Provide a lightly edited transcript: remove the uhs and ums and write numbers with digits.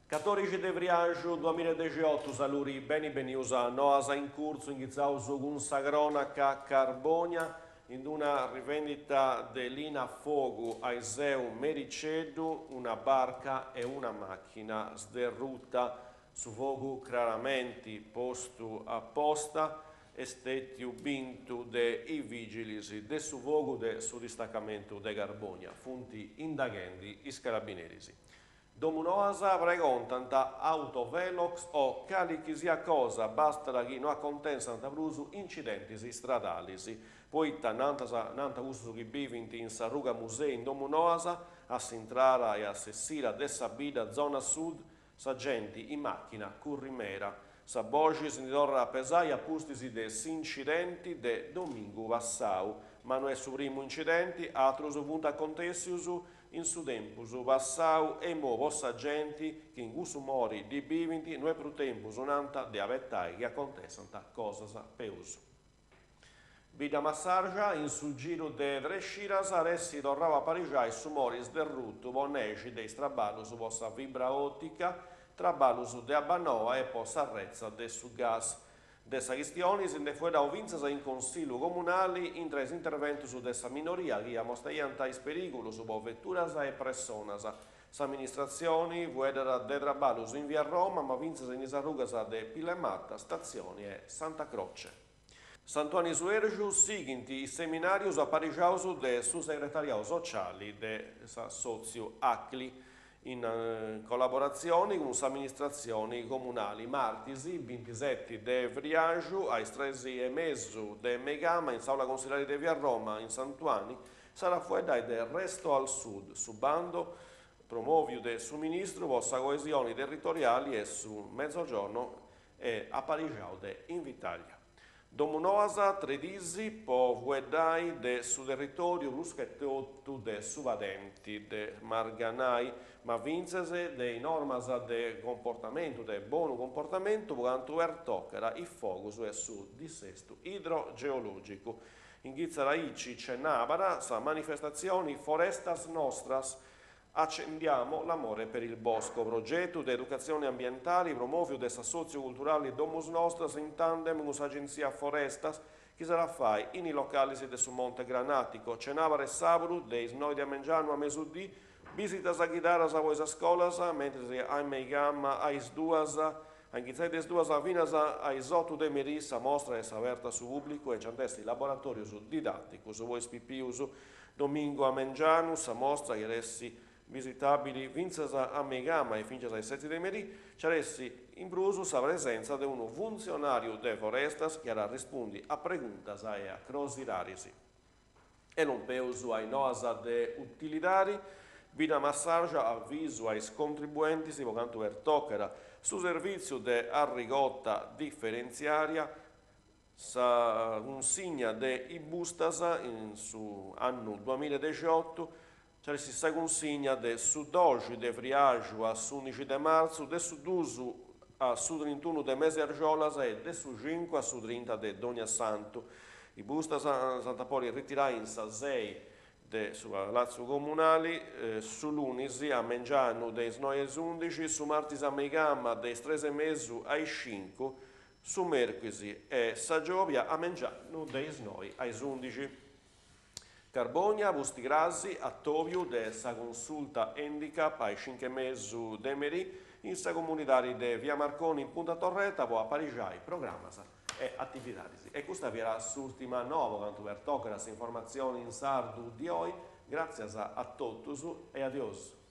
Catòrixi de friaxu duamillaedexiotu Saluri beni benius a Noas in Curtzu inghitzaus cun sa crònaca Carbònia in una rivendita de linna fogu aiseu mericeddu una barca e una màchina sderruta su fogu craramenti postu a posta est stètiu bintu de is vìgilis de su fogu de su distacamentu de Carbònia. Funt indaghendi is carabineris. Domunoas pregontant autovelox o cali chi siat cosa, bastat chi no acontessant prus incidentis istradalis. Poita, nant nant cussus chi bivint in sa ruga Musei in Domunoas, a s'intrada e a s'essida de sa bidda zona sud, Sa genti in màchina currit meda. Sa boxi si ndi torrat a pesai a pustis de s'incidenti de domingu passau. Ma no est su primu incidenti, atrus funt acontèssius in su tempus passau e imoi po sa genti chi in cussu mori ddi bivint no est prus tempus nant de abetai chi acontessant cosas peus. Bidda Massarja, in su giru de tres cidas at essi torrau a aparixai su mori sderrutu po nexi de is traballus po sa fibra òtica, traballus de Abbanoa e po s'arretza de su gas. De sa chistioni si nd'est fueddau fintzas in Consillu Comunali intra is interventus de sa minoria chi amostaiant is perìgulus po veturas e pressonas. S'amministratzioni fueddat de traballus in via Roma ma fintzas in is arrugas de Pilemata, Statzioni e Santa Croce. Sant'Uani Suergiu sighint is seminàrius aparixaus de su segretariau sociali de s'assòtziu Acli in collaboratzioni cun s'amministratzioni comunali. Martis, bintiseti de friaxu, a is tresi e mesu de meigama in s'àula consilari de via Roma in Sant'Uani s'at a fueddai de Resto al Sud, su bando promòviu de su ministru po sa coesioni territoriali e su Mezzogiorno e aparixau de Invitalia. Domunoas tres dis po fueddai de su territòriu prus che totu de su padenti de Marganai, ma fintzas de is normas de comportamentu, de bonu comportamentu po cantu pertocat is fogus e su dissestu idrogeològicu. Inghitzat aici cenàbara sa manifestatzioni Forestas Nostras, Accendiamo l'amore per il bosco, progetu de educatzioni ambientali promòviu de s'assòtziu culturali Domus Nostras in tandem cun s'Agentzia Forestas chi s'at a fai in is localis de su Monte Granatico. Cenàbara e sàbudu, de is noi de a mengianu a mesudì, bisitas ghidadas po is scolas, mentris a meigama a is duas, a inghitzai de is duas finas a is otu de merì sa mostra est aberta a su pùblicu e nci ant essi laboratòrius didàticus po is pipius. Domingu a mengianu sa mostra chi at essi visitabili fintzas a meigama e fintzas a is seti de merì, nci at essi in prus sa presentza de unu funtzionàriu de Forestas chi at a arrespundi a preguntas e a crosiraris. E lompeus a is noas de utilidadi, Bidda Massarja avisu a is contribuentis po cantu pertocat su servìtziu de arrigota diferentziària, Sa cunsigna de is bustas in su annu duamillaedexiotu nci at essi sa cunsigna de su doxi de friaxu a s'undixi de martzu, de su dus a su trintunu de mesi argiolas e de su cincu a su trinta de dogniassantu. Is bustas s'ant a podi ritirai in sa sei de su Palatzu Comunali su lunis a mengianu de is noi a is undixi, su martis a meigama de is tres e mesu a is cincu, Su mèrcuis e sa giòbia a mengianu de is noi a is undixi. Carbònia, pusti crasi, atòbiu de sa Consulta Handicap a is cincu e mesu de merì in sa comunidadi de Via Marconi in Punta Torreta po aparixai programas e atividadis. E custa fiat s'ùrtima noa po cantu pertocat s'informatzioni in sardu di oi. Gràtzias a totus e adiosu.